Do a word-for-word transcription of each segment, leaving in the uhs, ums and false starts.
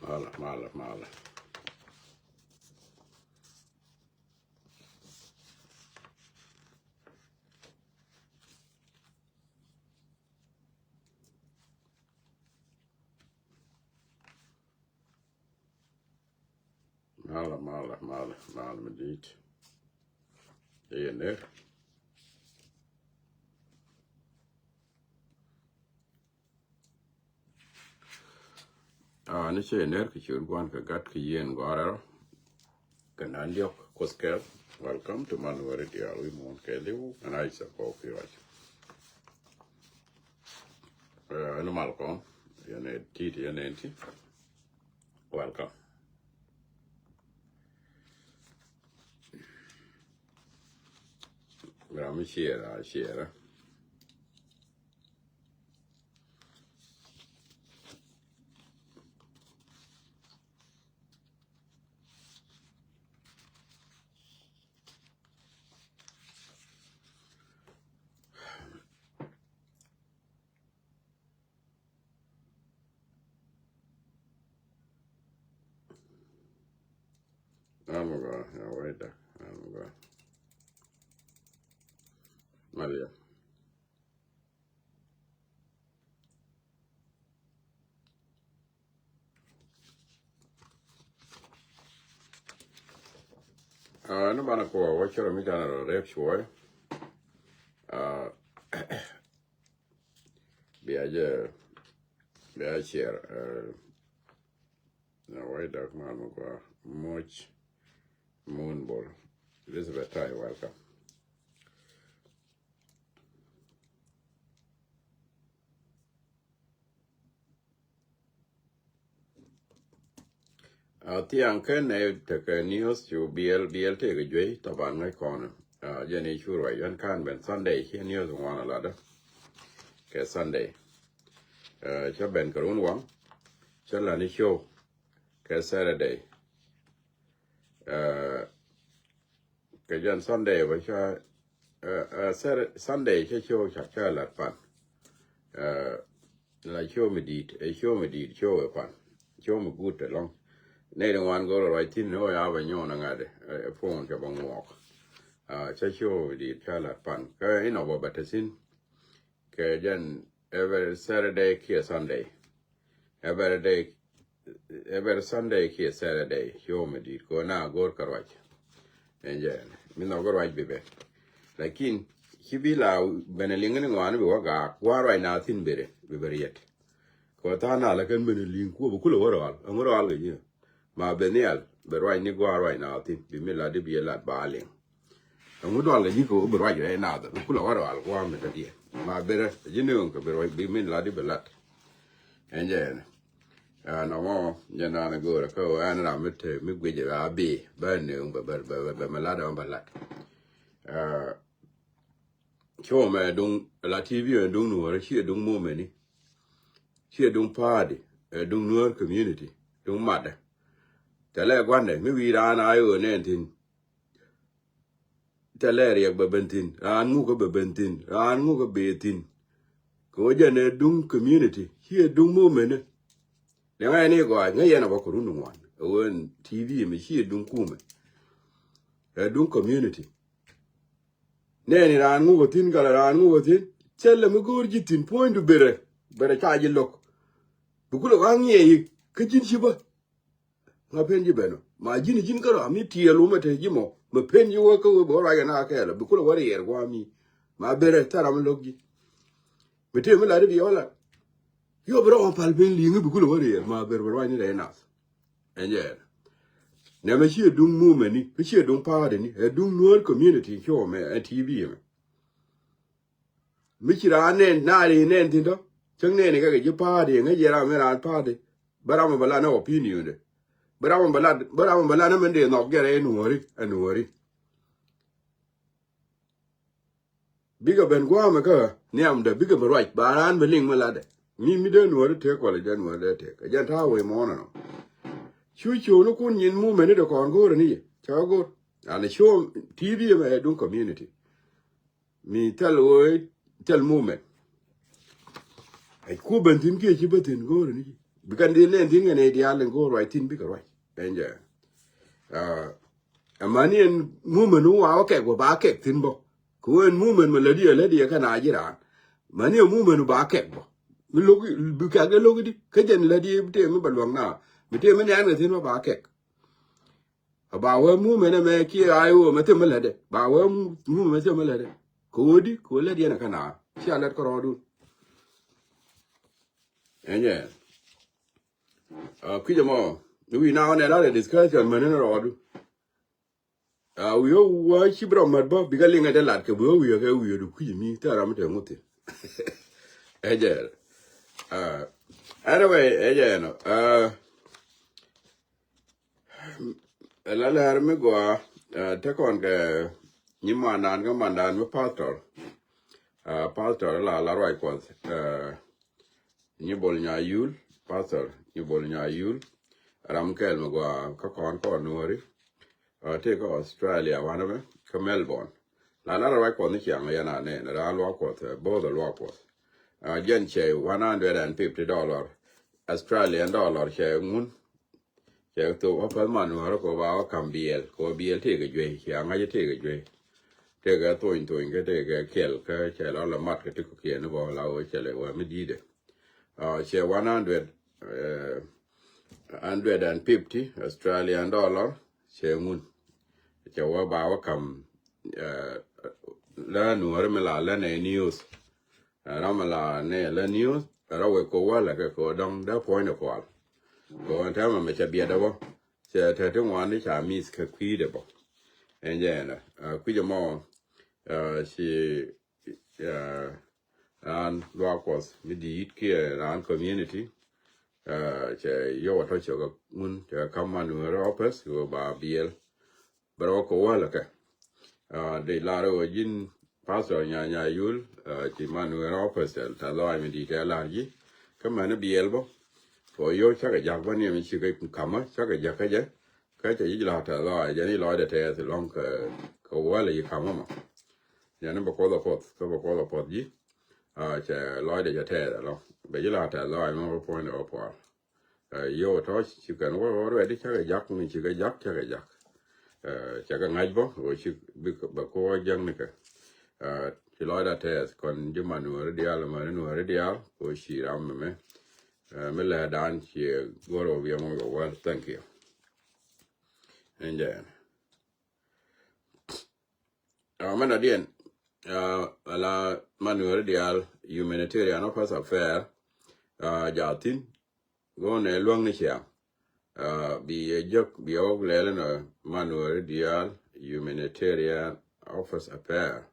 Malɛ, malɛ, malɛ. Malɛ, malɛ, malɛ, malɛ mi di̱i̱t. I̱ yɛ ner. Ah, ni cɛ ner kɛ ciöt gua̱n kɛ gat kɛ yien gɔ̱rɛ rɔ. Kɛ nan diɔk Kuoth kɛl. Welcome to Manuel Radio. Wi̱i̱ muɔ̱ɔ̱n kɛɛliw ɛn a cɛ kɔk pi̱i̱ ruac. Eh, ɛn mal kɔn yɛn ɛ ti̱i̱t yɛn ɛ ti. Welcome. Ram mi share, ah, share. An mi gɔaa, ya wec dak, an mi gɔaa. Malia. Ah, ni banɛ kuɔ wä cɛ rɔ mi canɛ rɔ rep cuɔy. Ah, bia jɛ, bia share, eh, na wai dak ma mi kua much moon ball. Elizabeth Tai, welcome. Ah, thiaŋ kɛn nɛ tekɛ news cu biɛl, biɛl tekɛ juey, taban ŋäc kɔn. Ah, jɛn i̱ cu ruac yɛn kan ben Sunday, ciɛ news ŋuan a latdä. Kɛ Sunday. Ah, cä ben kɛ run waŋ, cä lani show kɛ Saturday. Ah, kɛ jɛn Sunday bä ca, eh, eh, Sat-, Sunday cä show ca, ca lat pan. Eh, la show mi di̱i̱t, ɛ show mi di̱i̱t, show ɛ pan. Show mi guut ɛlɔ̱ŋ. Nɛy ti ŋuan go̱o̱r ruac thi̱n ni ɣöö ya bɛ nyɔɔn aŋa̱t, eh, phone cɛ bɛ ŋuɔɔk. Ah, cä show mi di̱i̱t ca lat pan. Kä inɔ bä bɛ te thi̱n. Kɛ jɛn every Saturday kiɛ Sunday. Every day, every Sunday kiɛ Saturday, show mi di̱i̱t kɛ na go̱o̱r kɛ ruac. Ɛn jɛn mi nhɔk kɛ ruac bi ben. Lakin ci bi la ben liŋ ni ŋɔaani bi wä gaak, gua̱a̱r ruac na thi̱n bere, bi bɛ riɛt. Kɛ tha̱a̱ŋ na la kɛn ben liŋ kuɔ bi kulɛ wä rɔal, ɛŋu rɔal kɛ ji̱. Ma ben nhial, bɛ ruac ni gua̱a̱r ruac na thi̱n, bi mi lat di bi lat ba liŋ. Ɛŋu dual kɛ ji̱ kɛ wä bi ruac rɛy nath, bi kulɛ wä rɔal gua̱a̱r mi dɔ̱diɛn. Ma berɛ, ji̱ ni ɣöŋ kɛ bi ruac, bi mi lat di bi lat. Ɛn jɛ ɛn. Ɛn ɔmɔ, jɛ naan ɛ go̱o̱rɛ kä ɣöö ɛn ram mi te, mi guic ɛ ɣaa bi, bɛ ni ɣöŋ bɛ, bɛ, bɛ, bɛ, bɛ mi lat ɛ ɣöŋ bɛ lat. Ɛ, show mɛ duŋ, la T V ɛ duŋ nuɔ̱ɔ̱rä, ci ɛ duŋ mumɛni. Ci ɛ duŋ party, ɛ duŋ Nuer community, duŋ matdä. Thilɛ gua̱ndɛ, mi wi̱i̱ raan a ɣöö nɛn thi̱n. Thilɛ riɛk bɛ ben thi̱n, raan ŋukä bɛ ben thi̱n, raan ŋukä bɛ thi̱n. Kɛ ɣöö jɛn ɛ duŋ community, ci ɛ duŋ mumɛni. Liɛŋɛ ni gɔaac, ŋäc yɛn a bä kɛ run ŋuan. Ɛ ɣöö T V mi ci ɛ duŋ kumɛ. Ɛ duŋ community. Nɛɛni raan ŋukä thi̱n, kala raan ŋukä thi̱n. Thilɛ mi go̱o̱r ji̱ thi̱n, puɔ̱nydu berɛ, berɛ ca ji̱ lo̱k. Bi kulɛ ɣa̱ŋ ŋiɛc i̱, kä ji̱n ci bä. Ŋa pen ji̱ ben ɔ. Ma ji̱n, ji̱n kärɔa mi tiɛɛl wumɛ te ji̱ mɔ. Mɛ pen ji̱ wä kä wä bɛ wä ruac kɛ na kɛɛl ɔ. Bi kulɛ wä riɛɛr gua̱a̱m mi. Ma berɛ thil ram mi lo̱k ji̱. Mi tëë mi lat i̱ bi wä lat. Yɔ bi rɔ wä pal pen li̱i̱ŋ i̱ bi kulɛ wä riɛɛr. Ma berɛ bɛ ruac ni rɛy nath. Ɛn jɛ ɛn. Nɛmɛ ci ɛ duŋ mumɛni. Kä ci ɛ duŋ party ni. Ɛ duŋ Nuer community ci wä mɛ ɛ T V mɛ. Mi ci raan nɛn, na ri nɛn thi̱n tɔ. Cäŋ nɛn ikɛ kɛ ji̱ party, ŋäc yɛ ram mi raan party. Bä ram mi bä lat ni opinion de. Bä ram mi bä lat, bä ram mi bä lat ni min dee nhɔk jɛ rɛy nuɔ̱ɔ̱ri, ɛ nuɔ̱ɔ̱ri. Bikɛ ben gua̱a̱mɛ kä nhiamdɛ, bikɛ ben ruac, ba raan bɛ liŋ mi latdɛ. Mi, mi dee nuɔ̱ɔ̱ri tek, kualɛ dee nuɔ̱ɔ̱ri dee tek. Ɛ jɛn ta̱a̱ wee muɔ̱ɔ̱n ɛnɔ. Cu ciöönikun nyin mumɛni de kɔn go̱o̱rɛ ni yɛ. Cä go̱o̱r. Ani show T V mɛ ɛ duŋ community. Mi thil ɣöö thil mumɛn. Ɛ ku ben thi̱n kiɛ ci bä thi̱n go̱o̱rɛ ni ji̱. Bi kɛn dhil nɛn thi̱n kɛn ɛ diaal in go̱o̱r ruac thi̱n bikɛ ruac. Ɛn jɛ. Ɛ mani ɛn movement wä wa wä kɛk bä ba kɛk thi̱n bä. Kɛ ɣöö ɛn movement mɛ lätdi ɛ lätdi ɛ kɛn a ji̱ raan. Mani ɛn movement ba kɛk bä. Mi lo̱k bi kɛk dee lo̱k di kä jɛn lätdi bi tëë mi ba luäŋ na mi tëë mi nɛɛn kɛ thi̱n bä ba kɛk. A ba wee movement ɛmɛ kiɛ a iwä mɛ thim mi lätdɛ ba wee movement mɛ thim mi lätdɛ. Kɛ ɣöö di kɛ ɣöö lätdi ɛn ɛ kɛn a cia lät kärɔɔdun. Ɛn jɛ. Kui̱c ɛmɔ ni wi̱i̱ na ɣɔn ɛ lat ɛ discussion män ni rɔɔdu. Wi̱i̱ ɣä wä ci bi rɔ mät bä bikɛ liŋɛ dee lat kɛ bi ɣä wi̱i̱ kɛ wi̱i̱ du kui̱c mi thɛɛ ram mi te ŋuthi. Ɛ jɛ. Anyway, ɛ jɛ ɛnɔ. Ɛ la lɛr mi gɔaa. Te kɔn kɛ nyi mandan kɛ mandan mi pastor. Pastor la la ruac kuɔth. Nyi bol nya yul, pastor nyi bol nya yul. Ram kɛl mi gua kä kɔn kɔn nuɔri. Tëë kä Australia wanɛ mɛ kä Melbourne. La la ruac kuɔth ni ciaŋ yɛn a nɛn raa luak kuɔth both a luak kuɔth. Jɛn cɛ one hundred and fifty dollar, Australian dollar cɛ ŋun. Cɛ thok kä päth man nuɔrä kɛ ba wä kam biɛl kɛ biɛl tëëkɛ juey cia ŋa̱c tëëkɛ juey. Tëëkɛ thony thony kä tëëkɛ kiɛl kä cɛ lɔ la mat kɛ ti kɔkiɛn ni bɔ la wä cɛ lɛ wä mi di̱i̱dɛ. Cɛ one hundred, hundred and fifty Australian dollar cɛ ŋun. Cɛ wä ba wä kam la nuɔrä mi la lä nɛ news. Ram la ne la news ra wek ko wala kɛ ko dɔŋ da point of all. Ko tɛmɛ mɛ cɛ biɛt bɔ cɛ tɛ ti ŋuan ni ca miss kɛ kui̱dɛ bɔ. Ɛn jɛ ɛnɛ kui̱dɛ mɔ ci ran luak kuɔth mi di̱i̱t kiɛ ran community. Cɛ yowä tɔ cɛ kɛ ŋun cɛ kam man wä rɔ pɛth kɛ ba biɛl. Bɛ rɔ kɛ wä lɛ kɛ. Dee lar wä ji̱n pastor nya nya yul ci man wä rɔ pastor ta lɔac mi di̱i̱t ɛ lar ji̱. Kä mɛn biɛl bä kɛ wä yo̱o̱ cakɛ jak bä ni mi ci kɛ kamä cakɛ jak kä jɛ. Kä cɛ ji̱ lar ta lɔac jɛ ni lɔcdɛ tɛɛth lɔŋ kɛ wä lɛ yi kamä mɔ. Jɛ ni bɛ kuɔth ɛ puɔth kä bɛ kuɔth ɛ puɔth ji̱. Cɛ lɔcdɛ jɛ tɛɛth ɛlɔŋ bɛ ji̱ lar ta lɔac mɔ bä puɔ̱nydɛ wä puɔl. Yio̱w tɔ̱ ci kɛn wä wä ruɛt i̱ cakɛ jak ni cikɛ jak cakɛ jak. Cakɛ ŋa̱c bä wä ci bɛ kɛ wä jäŋ ni kɛ. Ci lɔcda tɛth kɔn ji̱ man nuɔri diaal man nuɔri diaal kɛ wä ci ram mɛmɛ. Mi lɛ dan ci go̱r wä wiɛ mɔ kɛ wä thank you. Ɛn jɛ ɛn. Mɛn adiɛn ala man nuɔri diaal humanitarian office affair. Jathin go̱o̱nɛ luäŋ ni ciaŋ. Bi ɛ jek bi ɛ wä lɛl ni man weri diaal humanitarian office affair.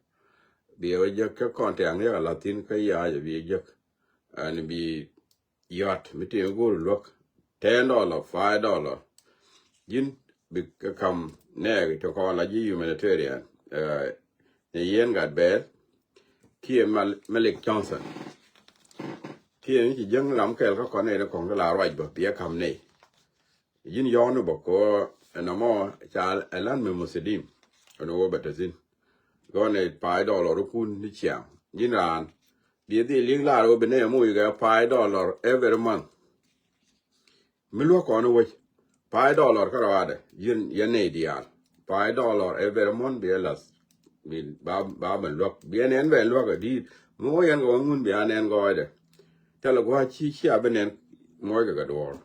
Bi ɛ wä jek kä kɔn tɛŋ ni ala thin kä yac bi ɛ jek. Ɛn bi yɔt mi ti go̱o̱r luäk ten dollar five dollar. Ji̱n bi kä kam nɛɛk ti kɔn la ji̱ humanitarian. Ni yien gat bɛɛl kiɛ Malik Johnson. Kiɛ ni ci jäŋ ram kɛɛl kä kɔn nɛy ti kɔn kä la ruac bä biɛ kam nɛy. Ji̱n yɔɔn ni bä kɔ ɛn amɔ ca ɛlan mi musedim. Ɛn wä bɛ te thin gɔn ɛ five dollar kun ni ciaŋ. Ji̱n raan biɛ dhil liŋ lar wä bi nɛy muc kɛ five dollar every month. Mi luäk kɔn wec five dollar kä rɔadɛ yɛn yɛn nɛy diaal. Five dollar every month bi ɛ lath. Bi ba ba ben luäk bi ɛ nɛn ben luäk ɛ di̱i̱t mi wä yɛn kɛ wä ŋun bi a nɛn gɔɔydɛ. Thilɛ gua̱a̱c ci cia bi nɛn muɔckɛ kɛ duɔ̱ɔ̱r.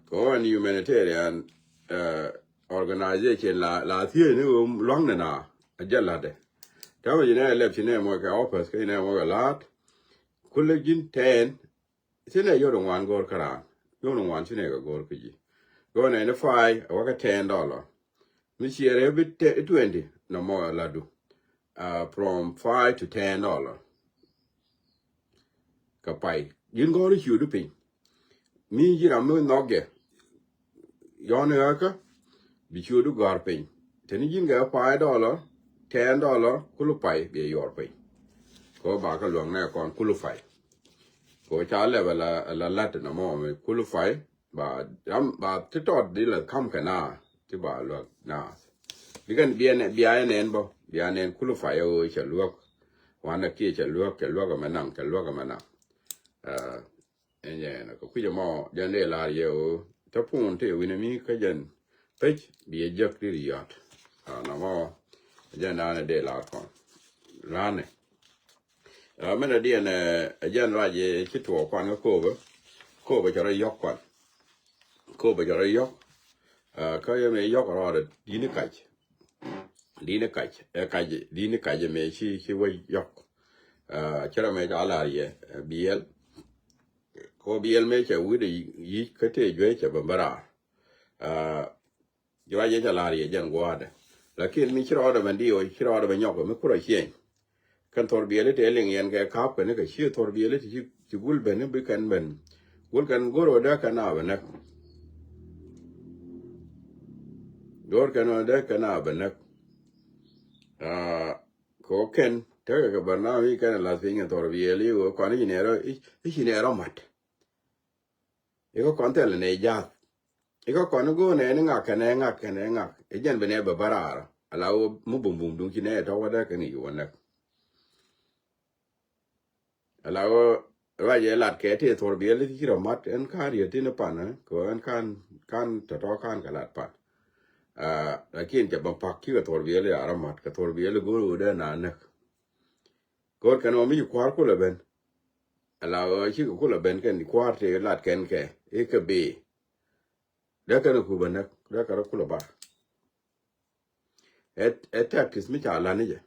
Kɛ ɣän humanitarian organization la la thiec ni ɣöö lua̱ŋnɛ na a jɛ la̱tdɛ. Täämɛ ci nɛ lɛp ci nɛ muɔckɛ office kä ci nɛ muɔckɛ la̱a̱t. Kulɛ ji̱n tɛɛn. Ci nɛ yot ŋuan go̱o̱r kä raan yot ŋuan ci nɛ kɛ go̱o̱r kä ji̱. Go̱o̱r nɛ ni five a wä kä ten dollar. Mi ciɛ rɛ bi twenty nɔmɔ latdu. From five to ten dollar. Kɛ pay ji̱n gɔ̱r i̱ ciötdu piny. Mi ji̱ ram mi nhɔk jɛ yɔ̱n i̱ ɣäkä bi ciötdu gɔ̱r piny. Teni ji̱n kɛ five dollar ten dollar kulu pay bi yuɔr piny. Kɛ ɣöö ba kä luäŋ nɛ kɔn kulu pay. Kɛ ɣöö ca lɛp ala lat nɔmɔ mi kulu pay. Ba ram ba ti tɔt di la kam kɛ na ti ba luäk na. Bikɛn bia nɛn bia nɛn bä bia nɛn kulu pay ɣöö cɛ luäk. Wanɛ kiɛ cɛ luäk cɛ luäk ɛmɛ naŋ cɛ luäk ɛmɛ naŋ. Ɛn jɛn kɛ kui̱c ɛmɔ jɛn dee lar yɛ ɣöö te pun te wi̱n ɛmi kä jɛn pec bi ɛ jek ri riɔt. Nɔmɔ jɛn da̱a̱n ɛ dee lar kɔn lanɛ. Mɛn ɛ diɛn ɛ jɛn ruac ɛ ci tuɔɔk kuan kä koopä. Koopä cɛ rɔ yɔk kuan. Koopä cɛ rɔ yɔk. Kä yɛ mɛ yɔk rɔɔdɛ di̱n kac. Di̱n kac ɛ kac di̱n kac ɛ mɛ ci ci wä yɔk. Cɛ rɔ mɛ ca lar yɛ biɛl. Kɔ biɛl mɛ cɛ wi̱dɛ yic kä tëë juey cɛ bä bä raar. Juac yɛ cɛ la̱r yɛ jɛn gua̱a̱dɛ. Lakin mi ci rɔɔdɛ bɛ diw ci rɔɔdɛ bɛ nyɔk mi kurɔ cieny. Kɛn thor biɛli tɛ liŋ yɛn kɛ ka̱p kɛn kɛ ci thor biɛli ti ci gul ben bi kɛn ben. Gul kɛn go̱r wä dee kɛn a bɛ näk. Go̱r kɛn wä dee kɛn a bɛ näk. Kɛ wä kɛn tekɛ kɛ bär na mi kɛn a lath piny kɛn thor biɛli wä kɔn i̱ ci nɛɛrɔ i̱ ci nɛɛrɔ mat. Ikä kɔn thɛl nɛ jath. Ikä kɔn igo̱o̱ nɛ ni ŋak kɛnɛ ŋak kɛnɛ ŋak. Ijɛn bi nɛ bɛ bä raar. Ala wä mi bumbum duŋ ci nɛ tɔk wä dee kɛn i̱ wä näk. Ala wä ruac ɛ lat kɛ ti thuɔr biɛl ti ci rɔ mat ɛn ka̱n riet ti ni pan kɛ ɛn ka̱n ka̱n tɔtɔ ka̱n kɛ lat pan. Lakin cɛ bä pak ci kɛ thuɔr biɛl ya rɔ mat kɛ thuɔr biɛl igo̱o̱ wä dee na näk. Go̱o̱r kɛn ɔ mi ci kua̱r kulɛ ben. Ala ɣöö cikɛ kulɛ ben kɛn kua̱r tëë lat kɛn kɛ i̱ kɛ bëë. Dee kɛn ku bä näk dee kɛn kulɛ bar. Ɛ tactics mi ca lan ni jɛ.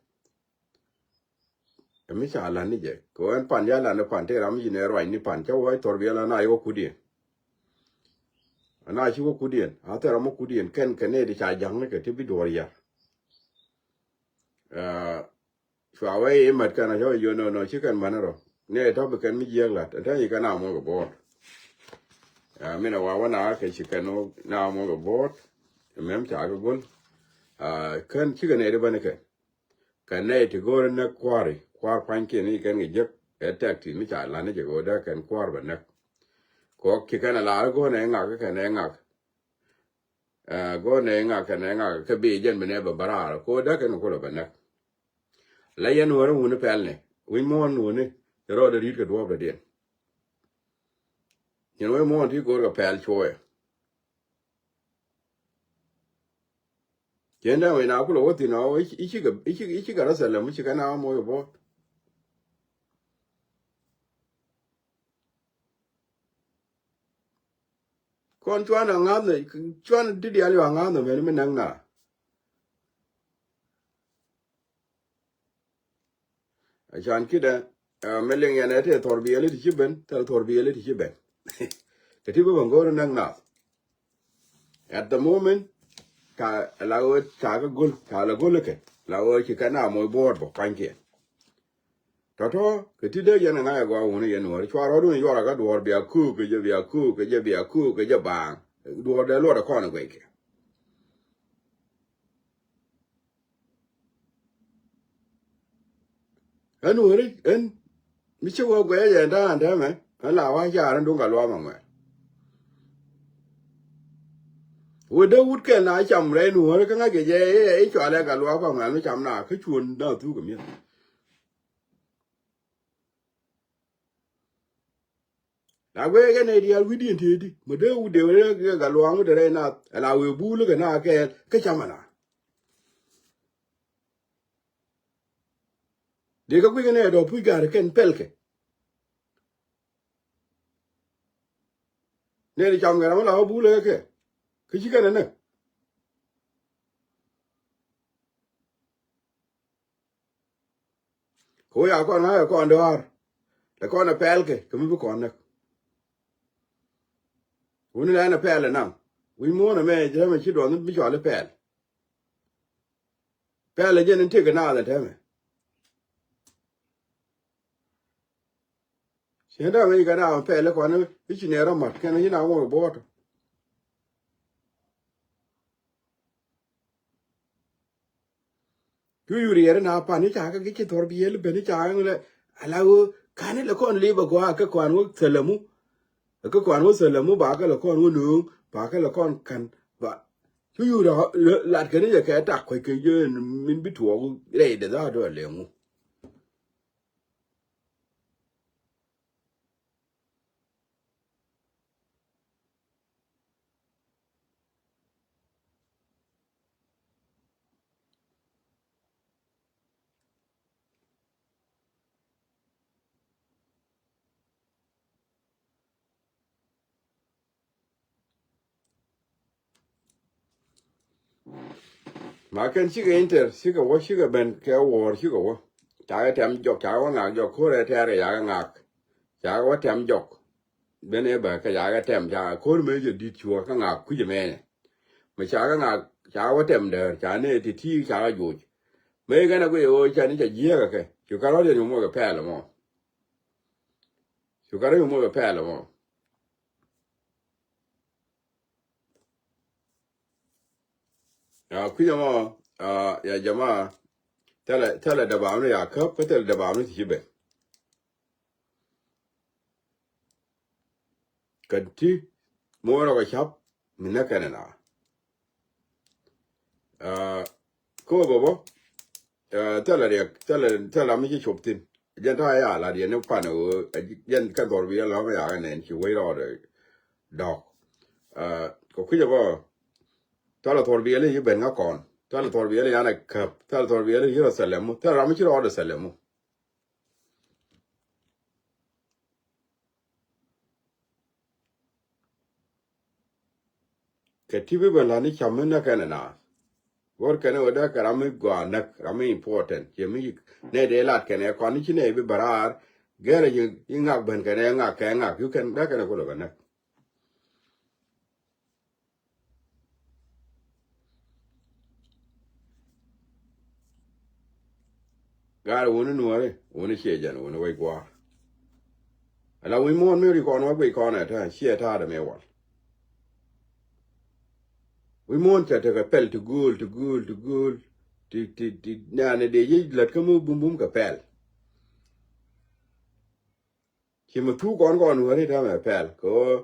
Ɛ mi ca lan ni jɛ kɛ ɣöö ɛn pan ya lan ni pan tëë ram mi ci nɛ ruac ni pan cä wä thor biɛl ana iwä kudiɛn. Ana ci wä kudiɛn a thɛr ram wä kudiɛn kɛn kɛ nɛy ti ca ja̱ŋ ni kɛ ti bi duɔ̱ɔ̱r yar. Cua wee i̱ mät kɛn a cä wee yio̱n nɔ nɔ ci kɛn män rɔ. Ni ɛ tɔ̱ bi kɛn mi jiääk la̱t ɛn tɛ̈ny kɛn a muɔ̱k ɛ bo̱o̱t. Min ɛ wa wä na kɛ ci kɛn na muɔ̱k ɛ bo̱o̱t. Mɛm ca kɛ go̱l. Kɛn cikɛ nɛy ti bäni kɛn kɛn nɛy ti go̱o̱r näk kua̱ri kua̱r pa̱nykiɛn i̱ kɛn kɛ jiäk. Ɛ tɛk ti mi ca la̱t ni jɛ kɛ wä dee kɛn kua̱r bɛ näk. Kɛ wä ci kɛn a la̱r go̱o̱r nɛ ŋak kɛ kɛn ɛ ŋak. Go̱o̱r nɛ ŋak kɛ nɛ ŋak kɛ bi jɛn bi nɛ bɛ bä raar ko däk kɛn kulɛ bɛ näk. La yɛn wärä wuni pɛl ni wi̱ny muɔ̱ɔ̱n wuni. Cɛ rɔɔdɛ ri̱t kɛ duɔ̱ɔ̱p dɔ̱diɛn. Yɛn wec muɔ̱ɔ̱n ti go̱o̱r kɛ pɛl cuɔyɛ. Cien däŋ wi̱na kulɛ wä thi̱n ɔ i̱ cikɛ rɔ thɛlɛ mu cikɛ na moc ɛ bo̱o̱t. Kɔn cuan aŋa̱th nɛ cuan ti diaal yɔ aŋa̱th nɛ mɛn mi näk na. Acan kidɛ mɛ liŋ yɛn ɛ tɛ thɔr biɛli ti ci ben thɛl thɔr biɛli ti ci ben. Kɛ ti bi ben go̱o̱r näk na. At the moment ka la wee ca kɛ go̱l ca la go̱l kɛ la wee ci kɛ na moc buɔɔt bä kuanykiɛn. Tɔ̱tɔ̱ kɛ ti dee yɛn ɛ ŋa̱c ɛ gɔaa wuni yɛn nuɔ̱ɔ̱ri cua rɔɔdun ɛ yuɔr ɛ kä duɔ̱ɔ̱r bia köök kɛ jɛ bia köök kɛ jɛ bia köök kɛ jɛ baaŋ. Duɔ̱ɔ̱r dee luɔt ɛ kɔn ɛ guɛckɛ. Ɛn weri ɛn mi ci wä guɛc ɛn ta̱a̱ ɛn tɛmɛ ɛn la wä car ɛn duŋ ka luaak ma ŋuɛl. Wä dee wut kɛl na cam rɛy nuɔ̱ɔ̱ri kä ŋa̱c kɛ jɛ i̱ cualɛ ka luaak kɔ ŋuɛl mi cam na kä cuɔ̱n na thuk kɛ mi̱eth. La guɛ kɛ nɛ diaal wi̱diɛn tieti mɛ dee wut dee wut dee kɛ ka luaak mi te rɛy nath ɛla wee bul kɛ na kɛɛl kä cam ɛna. Dee kä gui̱c kɛ nɛ dɔ̱ puc ga̱r kɛn pɛl kɛ. Nɛ di cam kɛ ram la wä bul kɛ kɛ kä ci kɛn ɛnɛ. Ko ya kɔn ŋa̱c kɛ kɔn dɔ̱a̱r. Lɛ kɔn ɛ pɛl kɛ kɛ mi bi kɔn näk. Wuni lɛn ɛ pɛl ɛ naŋ wi̱c muɔ̱ɔ̱n ɛmɛ jɛ mɛ ci duɔth mi cɔal i̱ pɛl. Pɛl ɛ jɛn in tëk ɛ naath ɛ tɛmɛ. Cien dee wec kɛ na pɛl kɔn i̱ ci nɛ rɔ mat kɛn i̱ na ŋuɔk buɔɔt. Cu yur yɛr na pan i̱ ca kɛ ki ci thɔr bi yɛl ben i̱ ca ŋu lɛ ala ɣöö kan i̱ lɛ kɔn li̱p agɔaa kɛ kɔan wä thälämu. Kɛ kɔan wä thälämu ba kɛ lɛ kɔn wä nööŋ ba kɛ lɛ kɔn kan ba. Cu yur lat kɛn i̱ jɛ kɛ tak kuec kɛ jɛ min bi tuɔɔk rɛy dɛ dhaat dɔɔr lɛ ŋu. Ma kɛn cikɛ inter, cikɛ wä, cikɛ ben kɛ wuɔ̱ɔ̱r, cikɛ wä. Cakɛ tɛm jɔk, cakɛ wä ŋak jɔk, ko̱rɛ tɛɛr kɛ yakɛ ŋak. Cakɛ wä tɛm jɔk. Ben ɛ bä kɛ cakɛ tɛm, cakɛ ko̱r mëë jɛ di̱t cuɔ kä ŋak kui̱c ɛmɛnɛ. Mɛ cakɛ ŋak, cakɛ wä tɛm däär, cakɛ nɛ ti ti, cakɛ joc. Mëë kɛn ɛ guic ɛ ɣöö cɛ ni cɛ jiääk ɛ kɛ. Cu kärɔ̱ yɛ nyuɔ̱th mɔ kɛ pɛl ɛmɔ. Cu kärɔ̱ yɛ nyuɔ̱th mɔ kɛ pɛl ɛmɔ. Ya kui̱c ɛmɔ, ah, ya jama, thilɛ, thilɛ däbam ni ya käp, kä thilɛ däbam ni ti ci ben. Kä ti muɔ̱ɔ̱n rɔ kɛ cap, mi nä kɛnɛ na. Ah, ko bä bä, ah, thilɛ riɛk, thilɛ, thilɛ ram mi ci cop thi̱n. Jɛn ta̱a̱ ya lat yɛn ni pan ɣöö, jɛn kɛn thɔr bi yɛn lɔ̱ŋ ya kɛ nɛn ci wec rɔɔdɛ dɔ̱k. Ah, kɛ kui̱c ɛ bä, thilɛ thɔr bi yɛn li ci ben ŋa kɔn. Thilɛ thɔr bi yɛn li yan ɛ käp. Thilɛ thɔr bi yɛn li ci rɔ thilɛ mu. Thilɛ ram mi ci rɔɔdɛ thilɛ mu. Kɛ ti bi ben la ni cam mi näk kɛn ɛ naath. Go̱r kɛn ɛ wä dee kɛ ram mi gɔaa näk, ram mi important. Ciɛ mi nɛ dee lat kɛn ɛ kɔn ni ci nɛ bi bɛ raar. Gɛrɛ yi, yi ŋak ben kɛn ɛ ŋak kɛ ŋak. Yu kɛn dee kɛn ɛ kulɛ bɛ näk. Gaar wuni nuɔri, wuni ciɛ jɛn, wuni wec gua̱a̱r. Ala wi̱i̱ muɔ̱ɔ̱n mi ri kɔn wä guic kɔn ɛ ta̱a̱, ciɛ ta̱a̱ dɛ mi wal. Wi̱i̱ muɔ̱ɔ̱n cɛ tekɛ pɛl ti gööl, ti gööl, ti gööl. Ti, ti, ti, nɛɛni dee ji̱ lät kä mi bum bum kɛ pɛl. Ci mi thuk kɔn kɔn nuɔri ta̱a̱ mɛ pɛl, kɛ ɣöö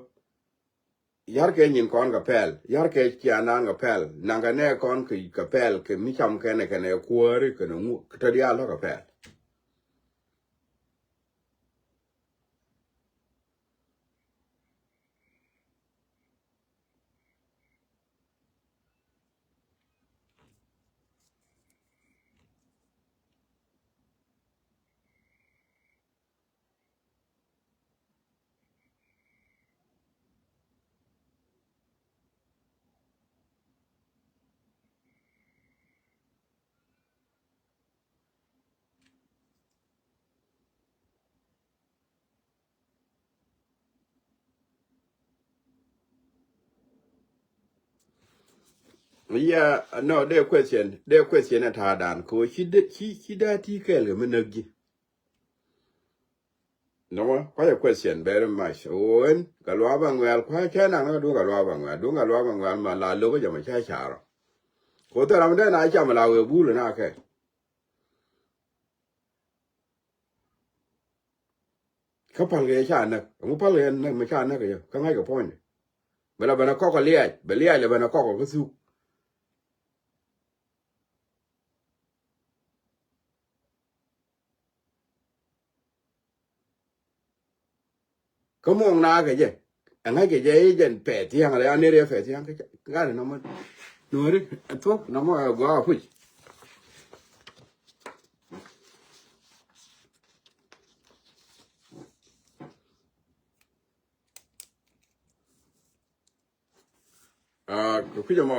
Yar kɛ nyin kɔn kɛ pɛl, yar kɛ ciandan kɛ pɛl, naŋ kɛ nɛ kɔn kɛ, kɛ pɛl, kɛ mi cam kɛnɛ, kɛnɛ kuääri, kɛnɛ ŋu, kɛ tɔ diaal tɔ kɛ pɛl. Yeah, no, de question, de question ɛ ta̱a̱ dan ko ci de, ci, ci da ti kɛl kɛ mi näk ji̱. Nɔmɔ, kua̱c ɛ question very much. Ɣöö ɛn kɛ luaak bɛ ŋuɛ̈l, kua̱c cä naŋ ni kɛ duŋ kɛ luaak bɛ ŋuɛ̈l, duŋ kɛ luaak bɛ ŋuɛ̈l ma la lo̱k kä jɛ ma cä carɔ. Ko thil ram dee na cam la wëë bul na kɛ. Kä pal kɛ yɛ ca näk, ɛŋu pal kɛ yɛ näk mi ca näk kɛ yɛ, kä ŋa̱c kɛ puɔ̱ny. Bɛ la ben a kɔk kɛ liac, bɛ liac la ben a kɔk kɛ kä thuk. Kä muɔŋ na kɛ jɛ. Ɛŋa kɛ jɛ i̱ jɛn pɛt thiaŋ rɛ an ni rɛ pɛt thiaŋ kä gat nɔmɔ. Nuɔri thuɔk nɔmɔ ɛ gɔaa puc. Ah, kɛ kui̱cä mɔ,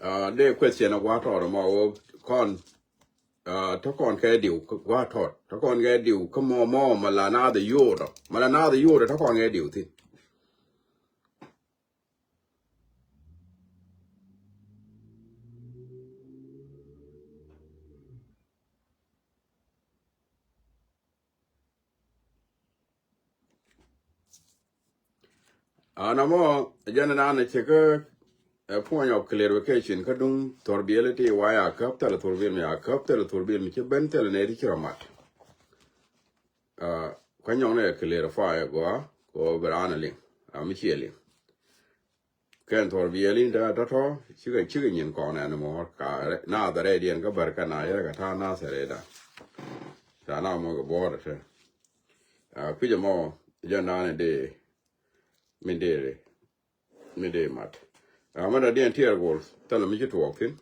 ah, dee question a gua̱a̱ tɔɔt mɔ wä kɔn, ah, te kɔn kɛ diw, gua̱a̱ tɔɔt, te kɔn kɛ diw, kä mɔ, mɔ, mɔ la naath yio̱o̱tɔ, mɔ la naath yio̱o̱tɔ, te kɔn kɛ diw thi̱n. An amɔ jɛn nan cɛ kä a point of clarification kä duŋ thurbil ti wa ya käp thilɛ thurbil mi ya käp thilɛ thurbil mi ci ben thilɛ nɛ ti ci rɔ mat. Kä nyɔŋ ni ɛ clarify ɛ gɔaa kɛ ɣöö bi raan ɛ liŋ ram mi ciɛ liŋ. Kɛn thurbil in te tɔ̱tɔ̱ cikɛ, cikɛ nyin kɔn ɛn mɔɔr ka naath rɛydiɛn kä bär kɛ na yɛrɛ kɛ ta̱a̱ naath rɛydan. Ca na mɔ kɛ buɔɔr ɛ te. Kui̱c ɛmɔ jɛn naan ɛ dee mi dee, mi dee mat. Ram mi dɔ̱diɛn tiɛɛr gol thilɛ mi ci tuɔɔk thi̱n.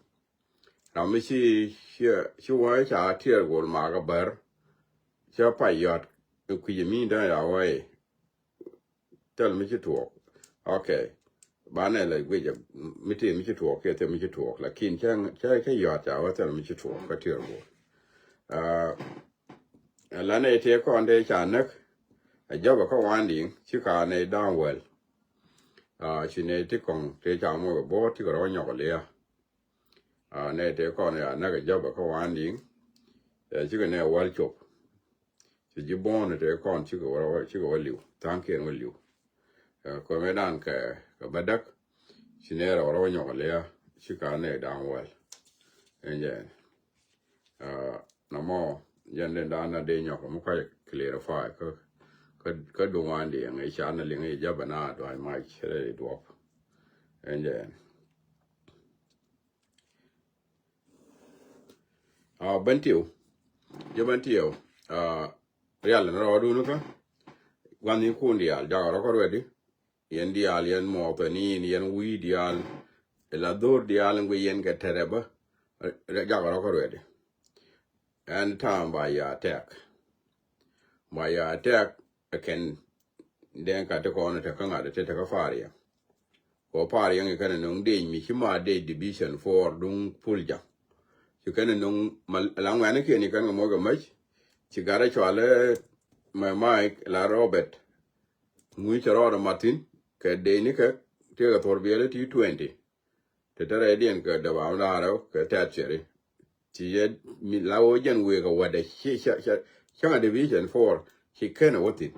Ram mi ci, ci, ci wä ca tiɛɛr gol makä bär. Cä pay yɔ̱t kui̱c mi dee ya wä i̱. Thil mi ci tuɔɔk. Okay. Banɛ la guic mi ti mi ci tuɔɔk kiɛ thil mi ci tuɔɔk, lakin cɛ cɛ cɛ yɔt ca wä thil mi ci tuɔɔk kä tier bol. Aa, la nɛ tëë kɔn dee ca näk a jɔbɛ kä Wanding ci ka nɛ da̱a̱ŋ wäl. Aa, ci nɛ ti kɔŋ tëë ca muɔk a bo̱o̱r ti kɛ rɔ nyɔk a lia̱a̱. Aa, nɛ tëë kɔn ya näk a jɔbɛ kä Wanding. Ɛ, cikɛ nɛ wäl cop. Ci ji̱ buɔ̱ɔ̱n tëë kɔn cikɛ wä, cikɛ wä li̱w, tha̱a̱ŋkiɛn wä li̱w. Ɛ, kɔmɛ dan kɛ, kɛ bädäk. Ci nɛ rɔ rɔ nyɔk a lia̱a̱, ci ka nɛ da̱a̱ŋ wäl. Ɛn jɛ. Aa, nɔmɔ, jɛn den dan na dee nyɔk mi kɔc clarify kä, kä, kä duŋ Wanding ŋi̱ ca na liŋ i̱ jabɛ na dua̱ny mac rɛy duɔp. Ɛn jɛ. Aa, Bentiu. Jɛ Bentiu. Aa, rial ni rɔɔdun kä. Gua̱n ni kun diaal, jakɛ rɔ kä ruɛdi. Yɛn diaal, yɛn muɔthɛ ni yɛn wi̱i̱ diaal. Ila dhor diaal in gui yɛn kɛ tɛrɛ bä. Rɛ, rɛ, jakɛ rɔ kä ruɛdi. Ɛn ta̱a̱m ba ya tɛk. Ba ya tɛk ɛ kɛn dɛn ka ti kɔn ɛ tɛ kä ŋa̱t ɛ tɛ tɛ kä Pariang. Kɔ Pariang ɛ kɛn ɛ no̱ŋ dec mi ci ma dec division four duŋ Pul Jaŋ. Ci kɛn ɛ no̱ŋ ma la ŋuɛ̈ni kiɛn i̱ kɛn kɛ moc kɛ mäc. Ci gat ɛ cual ɛ mɛ Mike la Robert. Ŋui̱ cɛ rɔɔdɛ Martin kɛ dec ni kɛ tiekɛ thor biɛl ɛ ti twenty. Ti te rɛydiɛn kɛ däbaam da̱ŋ rɛw kɛ tɛ̈t cɛri. Ci yɛ mi la wee jɛn wëë kɛ wädɛ ci, ci, ci, cäŋ a division four. Ci kenɛ wä thi̱n.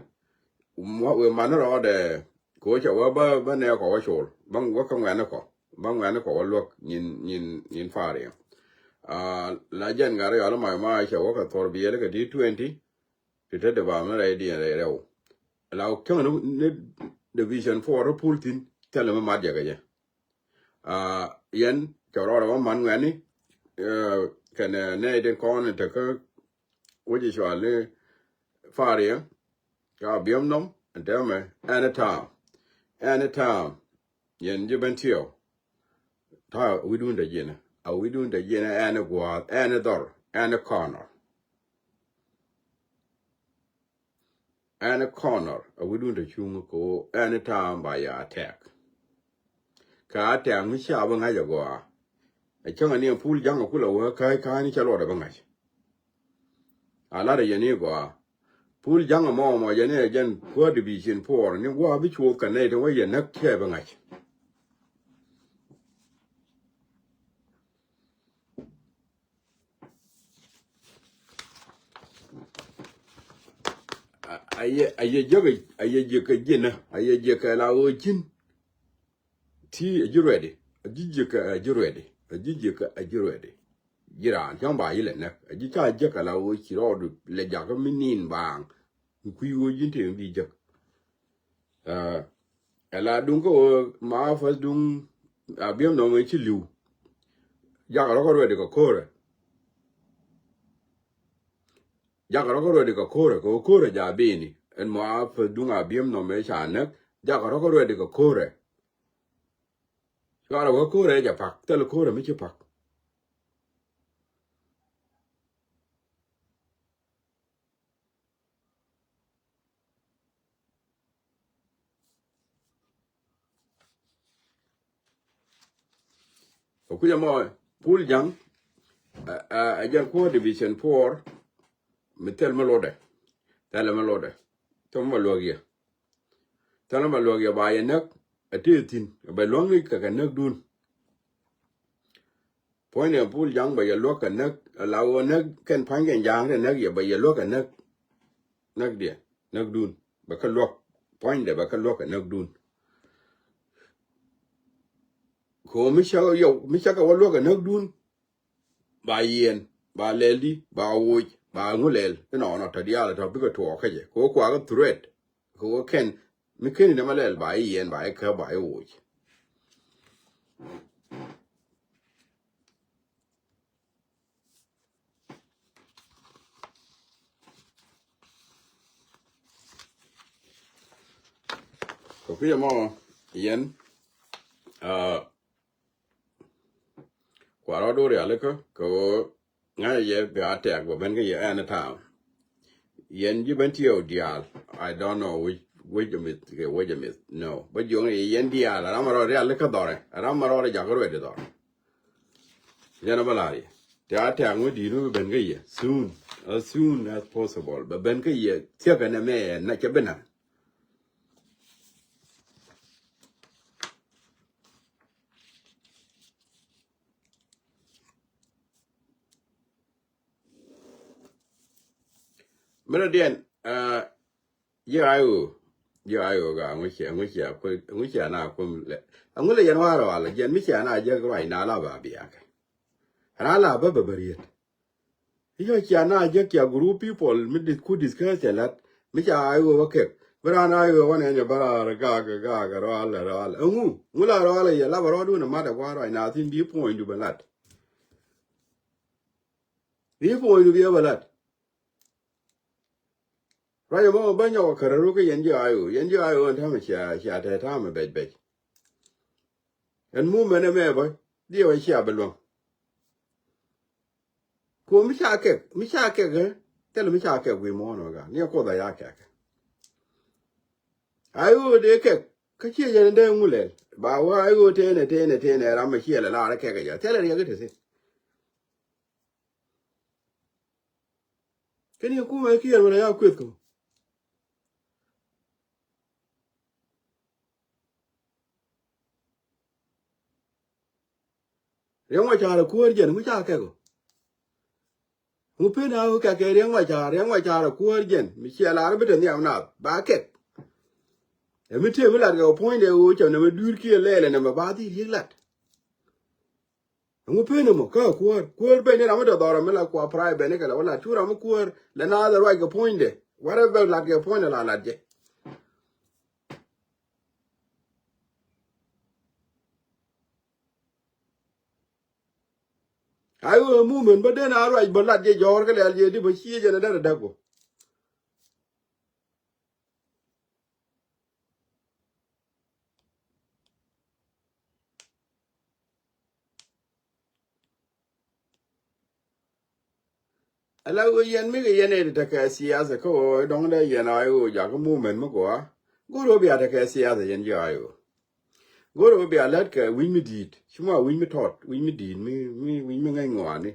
Wëë man rɔɔdɛ kɛ wä cɛ wä bä, bä nɛɛkɔ wä col. Bä wä kä ŋuɛ̈nikɔ. Bä ŋuɛ̈nikɔ wä luäk nyin, nyin, nyin Pariang. Aa, la jɛn gat rɛy ɔl ma, ma cɛ wä kɛ thor biɛl kɛ ti twenty. Ti te däbaam ni rɛydiɛn rɛy rɛw. La wä cäŋ ni, ni division four rɔ Pul thi̱n. Thilɛ mi mat jɛ kɛ jɛ. Aa, yɛn cɛ rɔɔdɛ wä man ŋuɛ̈ni, ɛ, kɛnɛ nɛy tin kɔn in tekä wec i̱ cual ni Pariang, ca biɛm nhɔm, ɛn tɛmɛ, ɛn ɛ ta̱a̱m, ɛn ɛ ta̱a̱m, yɛn ji̱ Bentiu, ta̱a̱ wi̱dun te ji̱n, a wi̱dun te ji̱n, ɛn ɛ gua̱a̱th, ɛn ɛ dhɔr, ɛn ɛ kɔnɔ. Ɛn ɛ kɔnɔr a wi̱dun te cuŋ kɛ ɣöö ɛn ɛ ta̱a̱m ba ya tɛk. Kɛ a tɛk mi cia bi ŋa̱c agɔaa. Ɛ cäŋ ɛ ni ɛ Pul Jaŋ ɛ kulɛ wee käc ka̱a̱ni cɛ luɔt ɛ bi ŋa̱c. A lat ɛ yɛn i̱ gɔaa. Pul Jaŋ ɛmɔ mɔ yɛn i̱ ɛ jɛn kuäär division four ni gua̱a̱ bi cuɔth kɛ nɛy tin wä yɛ näk cɛ bi ŋa̱c. A, a yɛ, a yɛ jiäk, a yɛ jiäk kɛ ji̱n, a yɛ jiäk kɛ la ɣöö ji̱n. Ti a ji̱ ruɛdi, a ji̱ jiäk kɛ a ji̱ ruɛdi, a ji̱ jiäk kɛ a ji̱ ruɛdi. Ji̱ raan cäŋ ba yi lɛ näk, a ji̱ ca jiäk kɛ la ɣöö ci rɔɔdu lɛ jakä mi ni̱n baaŋ. Mi kui̱ ɣöö ji̱n tëë mi bi jäk. Ɛ, ɛ la duŋ kä ɣöö ma fäth duŋ a biɛm nɔmɔ ci li̱w. Jakɛ rɔ kä ruɛdi kɛ ko̱rɛ. Jakɛ rɔ kä ruɛdi kɛ ko̱rɛ, kɛ ɣöö ko̱rɛ ja bini. Ɛn ma fäth duŋ a biɛm nɔmɔ ca näk. Jakɛ rɔ kä ruɛdi kɛ ko̱rɛ. Cuarɛ wä ko̱rɛ jɛ pak, thil ko̱rɛ mi ci pak. Kɛ kui̱ ɛmɔ Pul Jaŋ, ɛ, ɛ, ɛ jɛn kuäär division four, mi thil mi lotdɛ. Thil mi lotdɛ. Thil mi luäk yɛ. Thil mi luäk yɛ ba yɛ näk, ɛ tëë thi̱n, ɛ bɛ luäŋ ni kɛ kɛ näkdun. Puɔ̱nydɛ Pul Jaŋ bɛ yɛ luäk kɛ näk, la ɣöö näk kɛn pa̱ny kɛn ja̱a̱ŋ rɛ näk yɛ bɛ yɛ luäk kɛ näk. Näkdiɛ, näkdun. Bɛ kä luäk. Puɔ̱nydɛ bɛ kä luäk kɛ näkdun. Kɛ ɣöö mi cä yɛ, mi cä kɛ wä luäk kɛ näkdun. Ba yiɛn, ba lɛl di, ba woc, ba ŋu lɛl. Inɔnɔ tɔ diaal tɔ bikɛ tuɔɔk kä jɛ. Kɛ ɣöö kuakä threat. Kɛ ɣöö kɛn mi keni nɛmɛ lɛl ba i̱ yiɛn ba i̱ käp ba i̱ woc. Kɛ kui̱ ɛmɔ yɛn, aa, kua rɔɔdu rialikä kɛ ɣöö ŋa̱cä yɛ bia tɛk bä ben kä yɛ ɛn ɛ ta̱a̱m. Yɛn ji̱ Bentiu diaal, I don't know which wec a mith kɛ wec a mith. No. Bä jiɔŋ i̱ yɛn diaal a ram a rɔ rial ikä dhɔrɛ. A ram a rɔ ri jakä ruet i dhɔr. Jɛn a bä la̱r yɛ. Tɛ̈ a tɛ̈ ŋuɔ̱t di̱i̱t mi ben kä yɛ. Soon. As soon as possible. Bɛ ben kä yɛ. Thiäkɛ nɛ mɛ na cɛ bi naŋ. Mɛnɛ diɛn, ji̱ I O, ji̱ I O ga, ŋucia, ŋucia, ŋucia na kum lɛ. Aŋu lɛ yɛn warɛ walɛ, jɛn mi cia na jɛ ruac na la ba biakɛ. Ra la bä bä bä riet. Yɔ cia na jek cia group people mi dis ku discuss cɛ lat mi ca I O wä kek. Bi ran I O wä nɛ nyɛ bä rar gak gak rɔal rɔal. Ɛŋu ŋu la rɔal yɛ lap rɔɔdun ɛ mat ɛ gua̱a̱r ruac na thin bi puɔ̱nydu bɛ lat. Bi puɔ̱nydu bi ɛ bɛ lat. Ruac ɛmɔ bä nyɔk ɛ kärä ruk kä yɛn ji̱ I O, yɛn ji̱ I O ɛn täämɛ cia cia tɛɛ täämɛ bɛc bɛc. Ɛn movement ɛmɛ bä diɛ wä cia bi luäŋ. Ku mi ca kɛk, mi ca kɛk ɛ thilɛ mi ca kɛk wi̱i̱ muɔ̱ɔ̱n ɔ ga ni ɛ kuoth a ya kɛk. I O dee kɛk kä ciɛ jɛn dee ŋu lɛl ba wä I O tënɛ tënɛ tënɛ ram ɛ ciɛ lɛ laarä kɛk ɛ jɛ thilɛ riɛk ɛ te thi̱n. Kɛn yɛ kumɛ kiɛɛr wala ya kueth kɔ. Riɛŋ wa ca̱r ɛ kuäär jɛn ŋu ca kɛk ɔ. Ŋu pen a ɣöö kɛk kɛ riɛŋ wa ca̱r, riɛŋ wa ca̱r ɛ kuäär jɛn mi ciɛ lar bi te nhiam naath ba kɛk. Ɛ mi tëë mi lat kɛ ɣöö puɔ̱nydɛ ɣöö cɛ nɛmɛ dui̱r kiɛ lɛɛlɛ nɛmɛ ba dhil yiëk lat. Ŋu pen ɛmɔ kä kuäär kuäär ben ni ram mi dɔ̱dhɔr ram mi la kua pray ben ni kɛ la wä lat cu ram mi kuäär lɛ naath ɛ ruac kɛ puɔ̱nydɛ. Warɛ bɛ lat kɛ puɔ̱nydɛ la lat jɛ. Ai ɣöö mumen bä den a ruac bä lat jɛ jɔ̱ɔ̱r kä lɛl jɛ di bä ciec ɛn ɛ dɛr ɛ däk bä. Ala ɣöö yɛn mi kɛ yɛn ɛ tekɛ siasa kä ɣöö dɔ̱ŋ dee yɛn a ɣöö jakä mumen mi gɔaa. Go̱r ɣöö bia tekɛ siasa yɛn ji̱ a ɣöö go̱r ɣöö bia lät kɛ wi̱ny mi di̱i̱t ci mɔ a wi̱ny mi tɔt wi̱ny mi di̱i̱t mi wi̱ny mi ŋäc ŋɔaani.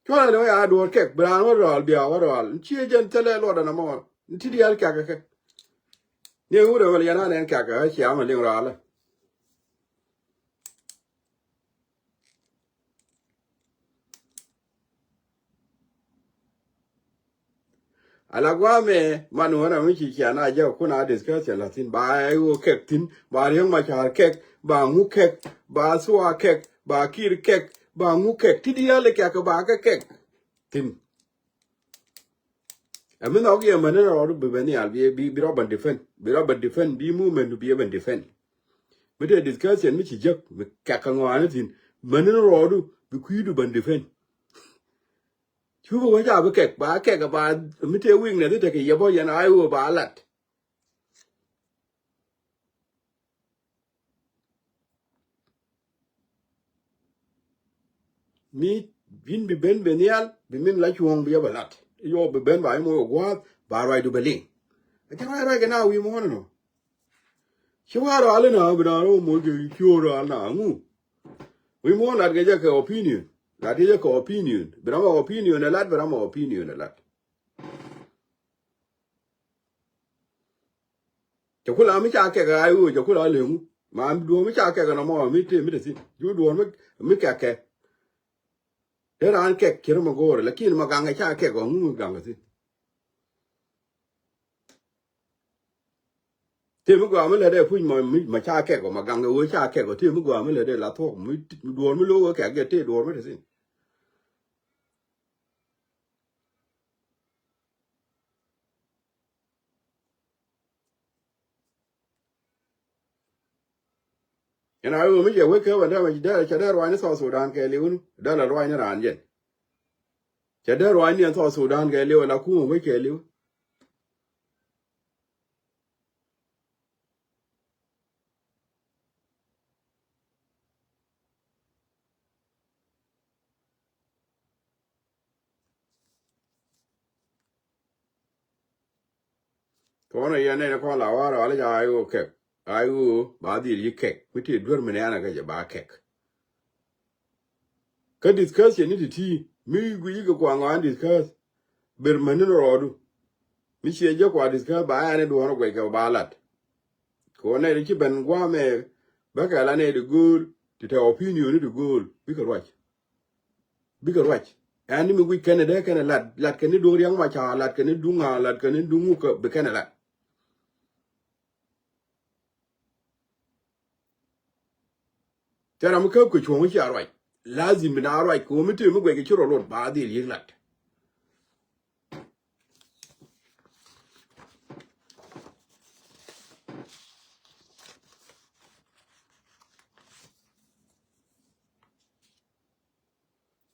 Cuɔl ɛn ɣöö ya duɔ̱ɔ̱r kɛk bi raan wä rɔɔl bia wä rɔɔl. Ciɛ jɛn thilɛ luɔt ɛn ɛmɔ. Ti diaal kɛk kɛ kɛ ni ɛ wut ɛ wä lɛ yɛn an ɛn kɛk kɛ ɣä cia mɛ liŋ rɔɔlä. Ala guamɛ man ɣän a mi ci cian a jɛ kun a discussion la thin ba ɛ wo kɛk thin ba Riek Machar kɛk ba ŋu kɛk ba Thua kɛk ba Kiir kɛk ba ŋu kɛk ti diaal kɛk ba kɛ kɛk thin. Ɛ mi nhɔk yɛ män ni rɔɔdu bi bɛ nhial bi bi rɔ bän defend bi rɔ bän defend bi movement du bi ɛ bän defend. Mi te discussion mi ci jek mi kɛk kɛ ŋɔaani thin män ni rɔɔdu bi kui̱du bän defend. Cu bi wä ca bi kɛk ba kɛk ba mi te weakness tekɛ yɛ bä yɛn a iwä ba lat. Mi bin bi ben ben nhial bi min la cuɔ̱ɔ̱ŋ bi yɛ bä lat. Yɔ bi ben ba imɔ gua̱a̱th ba ruacdu bɛ liŋ. Ɛ jɛ ruac ruac kɛ na wi̱i̱ muɔ̱ɔ̱n nɔ. Ci wa rual ina bi na rɔ moc kɛ ci wä rual na ŋu. Wi̱i̱ muɔ̱ɔ̱n lat kɛ jɛ kɛ opinion. Lat kɛ jɛ kɛ opinion bi ram ɔ opinion ɛ lat bi ram ɔ opinion ɛ lat. Cɛ kula mi ca kɛk a iwö cɛ kula leŋu ma duɔ̱ɔ̱r mi ca kɛk nɔmɔ mi te mi te thin ju duɔ̱ɔ̱r mi kɛk kɛ. Te raan kɛk cɛ rɔ ma go̱o̱rɛ lakin ma gaŋɛ ca kɛk ɔ ŋu gaŋɛ thin. Te mi gɔaa mi lɛ dee puc ma ca kɛk ɔ ma gaŋɛ wee ca kɛk ɔ te mi gɔaa mi lɛ dee la thuɔk mi duɔ̱ɔ̱r mi lo̱k wee kɛk jɛ te duɔ̱ɔ̱r mi te thin. Ɛn a ɣöö mi cɛ wek kɛ wä dämɛ cɛ dee ruacni South Sudan kɛɛliw ni dee la ruacni raan jɛn. Cɛ dee ruacni ɛn South Sudan kɛɛliw la kumä wec kɛɛliw. Kɔn a yɛn nɛn kɔn la warɔ alɛ ca a i̱ ɣöö kɛk. A i̱ ɣöö ba dhil yi kɛk. Mi tëë duer mi nɛɛn a kɛ jɛ ba kɛk. Kä discussion ni ti ti mi guic kɛ kua ŋɔan discuss. Ber mäni ni rɔɔdu. Mi ciɛ jɛ kua discuss ba ɛn i̱ duɔ̱ɔ̱r guɛc kɛ ba lat. Kɛ wä nɛy ti ci ben gua̱a̱mɛ bä kɛ la nɛy ti gööl ti te opinion ni ti gööl bikɛ ruac. Bikɛ ruac. Ɛn ni mi guic kɛn ɛ dee kɛn ɛ lat, lat kɛn ni duŋ riaŋ ma ca, lat kɛn ni duŋ a, lat kɛn ni duŋ ŋuk kɛ bi kɛn ɛ lat. Tɛ ram mi käp kɛ cuɔ̱ŋ cia ruac. Lazim bi na ruac kɛ wä mi tëë mi guɛc kɛ ci rɔ lot ba dhil yiëk lat.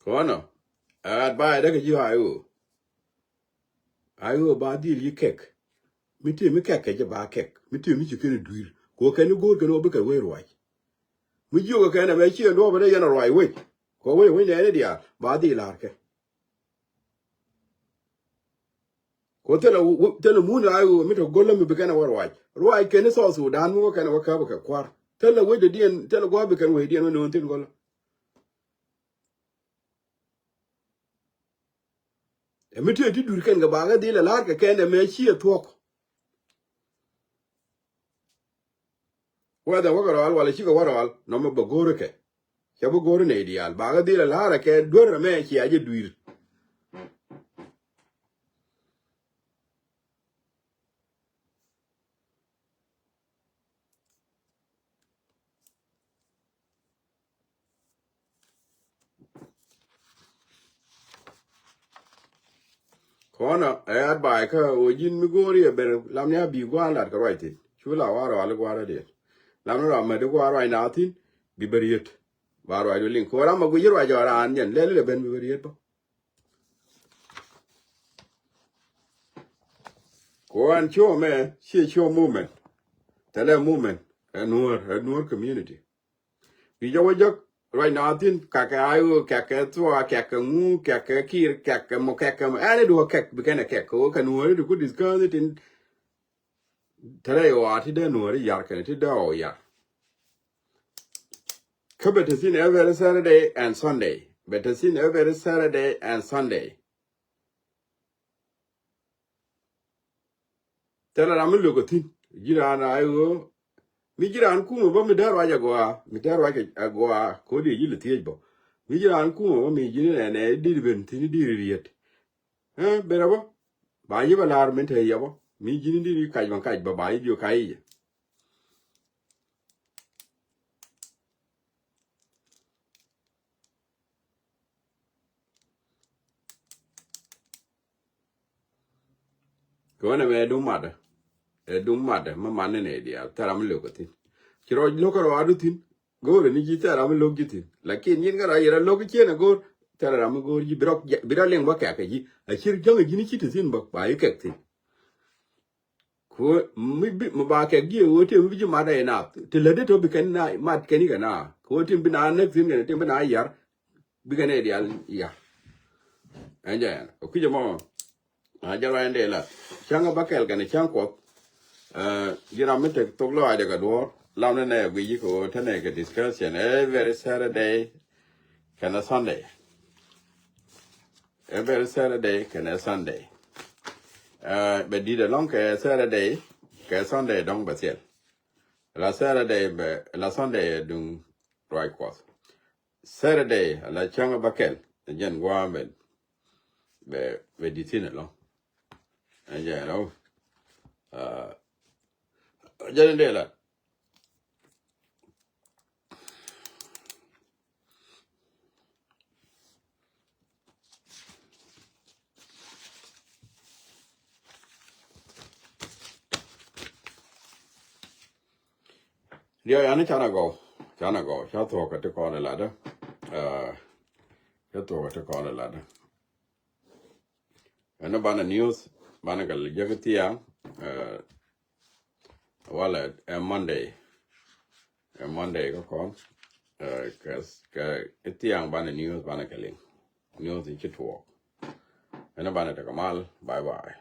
Kɔnɔ ɛ advice däkɛ ji̱ a i̱ ɣöö a i̱ ɣöö ba dhil yi kɛk. Mi tëë mi kɛk kɛ jɛ ba kɛk mi tëë mi ci kɛn i̱ dui̱r kɛ wä kɛn i̱ go̱o̱r kɛn wä bikɛ wec ruac. Mi jiök kɛ kɛn ɛmɛ ciɛ duɔ̱ɔ̱p ɛ dee yɛn a ruac wec kɛ wä wec wec nɛɛni diaal ba dhil la̱r kɛ. Ko thilɛ, thilɛ mun a i̱ ɣöö mi tɔ go̱lä mi bi kɛn a wä ruac ruac kɛn i̱ South Sudan mi wä kɛn a wä käp kɛ kua̱r. Thilɛ wec dee diɛn thilɛ gua̱a̱p bi kɛn wec diɛn wä no̱o̱n thi̱n go̱lä. Ɛ mi tëë ti dur kɛn kɛ bakä dhil ɛ la̱r kɛ kɛn ɛmɛ ciɛ thuɔ̱k. Whether wä kɛ rɔal walɛ cikɛ wä rɔal nɔmɔ bɛ go̱o̱r kɛ. Cɛ bi go̱o̱r nɛy diaal bakä dhil ɛ la̱r ɛ kɛ duer ɛmɛ cia jɛ dui̱r. Kɔnɔ ɛ advice kä ɣöö ji̱n mi go̱o̱ri ɛ ben lam ni a bi gua̱a̱r lat kɛ ruac thi̱n cu la wa rɔal i̱ gua̱a̱r adiɛn. Lam ni rɔal mät i̱ gua̱a̱r ruac na thi̱n bi bä riet ba ruac du liŋ kɛ ɣöö ram a guic i̱ ruac ɔ raan jɛn lɛl ilɛ ben bi bä riet bä. Kɛ ɣöö ɛn ciö mɛ ciɛ ciö movement. Thilɛ movement ɛ nuɔ̱ɔ̱r ɛ nuɔ̱ɔ̱r community. Bi jɛ wä jek ruac na thi̱n kɛkɛ a i̱ ɣöö kɛkɛ thua kɛkɛ ŋu kɛkɛ kiir kɛkɛ mɔ kɛkɛ mɔ ɛn i̱ duɔ kɛk bi kɛn ɛ kɛk kɛ ɣöö kɛ nuɔ̱ɔ̱ri ti ku discuss i̱ tin. Te rɛy ɣɔaa ti dee nuɔ̱ɔ̱ri yar kɛnɛ ti dee ɣɔw yar. Kä bɛ te thi̱n every Saturday and Sunday. Bɛ te thi̱n every Saturday and Sunday. Thilɛ ram mi lök ɛ thi̱n ji̱ raan a i̱ ɣöö mi ji̱ raan kumɛ bä mi dee ruac agɔaa mi dee ruac agɔaa ko̱di ji̱ lɛ thiec bä. Mi ji̱ raan kumɛ bä mi ji̱ ni nɛnɛ i̱ di̱t ben thi̱n i̱ di̱t riet. Ɛ ben ɛ bä ba yi̱ bä la̱r min te yɛ bä mi ji̱ ni di̱t i̱ kac bä kac bä ba yi̱ jiök kac i̱ yɛ. Kɛ ɣän ɛmɛ ɛ duŋ matdä. Ɛ duŋ matdä mä man ni nɛy diaal thil ram mi lo̱k kä thi̱n. Ci rɔ lo̱k kä rɔ adu thi̱n. Go̱o̱rɛ ni ji̱ thil ram mi lo̱k ji̱ thi̱n. Lakin nyin kä rɔ yɛ rɔ lo̱k kä cieen ɛ go̱o̱r thil ram mi go̱o̱r ji̱ bi rɔ liŋ bä kɛk kɛ ji̱. A cir jäŋ ɛ ji̱ ni ci ti thi̱n bä ba ji̱ kɛk thi̱n. Ku mi bi mi ba kɛk ji̱ ɛ ɣöö ti mi bi ji̱ mat ɛ na ti lät di tɔ bi kɛn na mat kɛn ikɛ na ku ɣöö ti mi bi na näk thi̱n kɛn ti mi bi na yar. Bikɛ nɛy diaal yar. Ɛn jɛ ɛn ɛ kui̱c ɛmɔ. A jɛ ruac ɛn dee la cäŋ ɛ bäkɛl kɛn cäŋ kuɔth. Ji̱ ram mi tek thok lɔaacdɛ kɛ duɔ̱ɔ̱r lam ni nɛ guic ji̱ kɛ ɣöö te nɛ kɛ discussion every Saturday kɛnɛ Sunday. Every Saturday kɛnɛ Sunday. Bɛ di̱t ɛlɔ̱ŋ kɛ Saturday kɛ Sunday dɔ̱ŋ bɛ thil. La Saturday bɛ la Sunday duŋ ruac kuɔth. Saturday ala cäŋ bäkɛl ɛ jɛn gua̱a̱ bɛ bɛ bɛ di̱t thi̱n ɛlɔ̱ŋ. Ɛ jɛn ɛlɔ̱ŋ. Jɛn in dee la. Diɛ yani canɛ gɔw canɛ gɔw ca thuɔk kɛ ti kɔn ɛ latdä. Ca thuɔk kɛ ti kɔn ɛ latdä. Ɛn banɛ news banɛ kɛ jek thiaŋ. Walɛ ɛ Monday. Ɛ Monday kä kɔn kɛ kɛ thiaŋ banɛ news banɛ kɛ liŋ. News in ci tuɔɔk. Ɛn banɛ tekɛ mal. Bye bye.